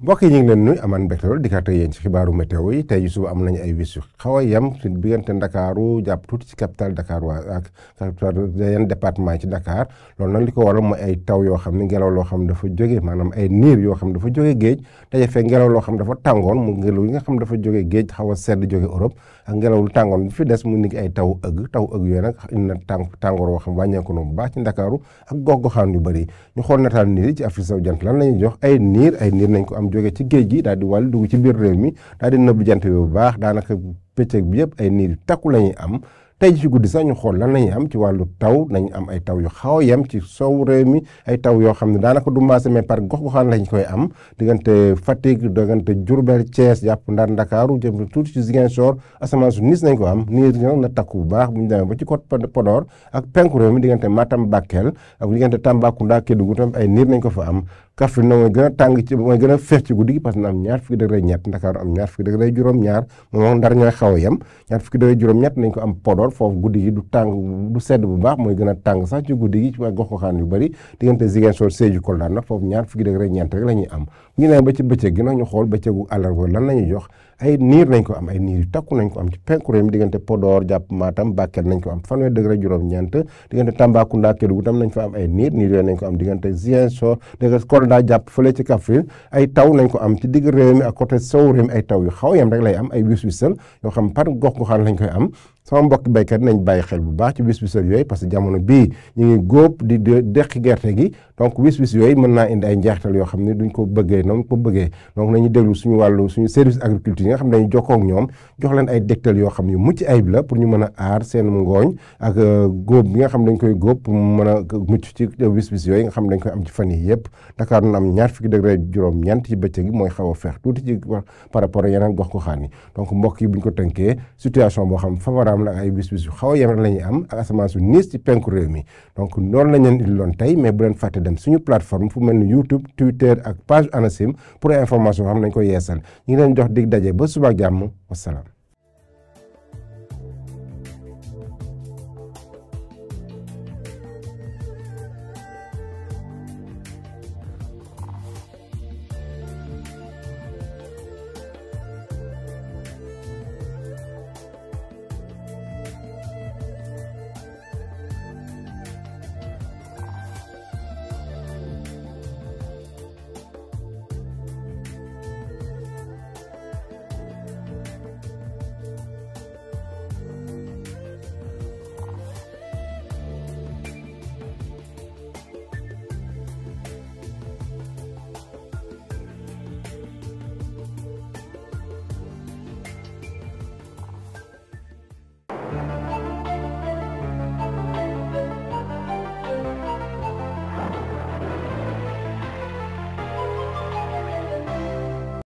mbokk yi ñu ngi leen nuyu amaan mbégte lool dikkaat ak yéen ci xibaaru météo yi tey ji suba am nañu ay wis yu xaw a yem ci diggante Ndakaaru jàpp tuuti ci capital Dakar waa ak yenn département yi ci Dakar loolu nag li ko waral mooy ay taw yoo xam ne ngelaw loo xam dafa jóge maanaam ay niir yoo xam dafa jóge géej daje fekk ngelaw loo xam dafa tàngoon mu ngelaw yi nga xam dafa jóge géej xaw a sedd jóge Europe ak ngelaw lu tàngoon bi fi des mu nigi ay taw ëgg yooyu nag indi na tàngoor woo xam wàññeeku na bu baax ci Ndakaaru ak gox-goxaan yu bëri ñu xool nataal niir yi ci Afrique sowu jant lan lañuy jox ay niir nañ ko am jóge ci géej gi daal di wàll dugg ci biir réew mi daal di nëbb jant bi bu baax daanaka bëccëg bi yëpp ay niir yu takku la ñuy am tey ji ci guddi sax ñu xool lan lañuy am ci wàllu taw nañu am ay taw yu xaw a yem ci sow réew mi ay taw yoo xam ne daanaka du maase mais par gox-goxaan lañ koy am diggante Fatick diggante Diourbel Thiès jàpp Ndar Ndakaaru jëm tuuti ci Ziguinchor asamaan su niis nañ ko am niir nag na takku bu baax bu ñu demee ba ci côte Podor ak penku réew mi diggante Matam Bakel ak diggante Tambacounda Kédougou tam ay niir nañ ko fa am Kaffrine na mooy gën a tàng ci mooy gën a feex ci guddi gi parce que na am ñaar fukki degré ñett Ndakaaru am ñaar fukki degré juróom-ñaar moom Ndar ñooy xaw a yem ñaar fukki degré juróom-ñett nañ ko am Podor foofu guddi gi du tàng du sedd bu baax mooy gën a tàng sax ci guddi gi ci waa gox-goxaan yu bëri diggante Ziguinchor Sédhiou Kolda nag foofu ñaar fukki degré ñeent rek la ñuy am ñu ne ba ci bëccëg gi nag ñu xool bëccëgu àllarba lan la ñuy jox ay niir nañ ko am ay niir yu takku nañ ko am ci penku réew mi diggante Podor jàpp Matam Bakel nañ ko am fanweeri degré juróom-ñeent diggante Tambacounda Kédougou tam nañ fa am ay niir yooyu nañ ko am diggante Ziguinchor diggante Kolda jàpp fële ci Kaffrine ay taw nañ ko am ci digg réew mi ak côté sow réew mi ay taw yu xaw yam rek lay am ay wis-wisal yoo xam par gox-goxaan lañ koy am sama mbokki béykat nañ bàyyi xel bu baax ci wis-wisal yooyu parce que jamono bii ñu ngi góob di deqi gerte gi donc wis-wis yooyu mën naa indi ay njeexital yoo xam ne duñ ko bëggee noonu ko bëggee donc nañu déglu suñu service agriculture yi nga xam ne dañu jokkoo ak ñoom jox leen ay dégtal yoo xam yu mucc ayib la pour ñu mën a aar seen ngooñ ak góob bi nga xam dañ koy góob pour mu mën a mucc ci wis-wis yooyu nga xam dañ koy am ci fan yi yëpp Dakar na am ñaar fukki degré juróom-ñeent ci bëccëg gi mooy xaw a feex tuuti ci par rapport ak yeneen gox-goxaan yi donc mbokk yi bu ñu ko tënkee situation boo xam favorable la ay wis-wis yu xaw a yem rek la ñuy am ak asamaan su niis ci penku réew mi donc noonu lañ leen indiloon tey mais bu leen fàtte dem suñu plateforme fu mel ni YouTube Twitter ak page ANACIM pour information xam nañ ko yeesal ñu ngi leen jox dig daje ba suba ak jàmm wasalaam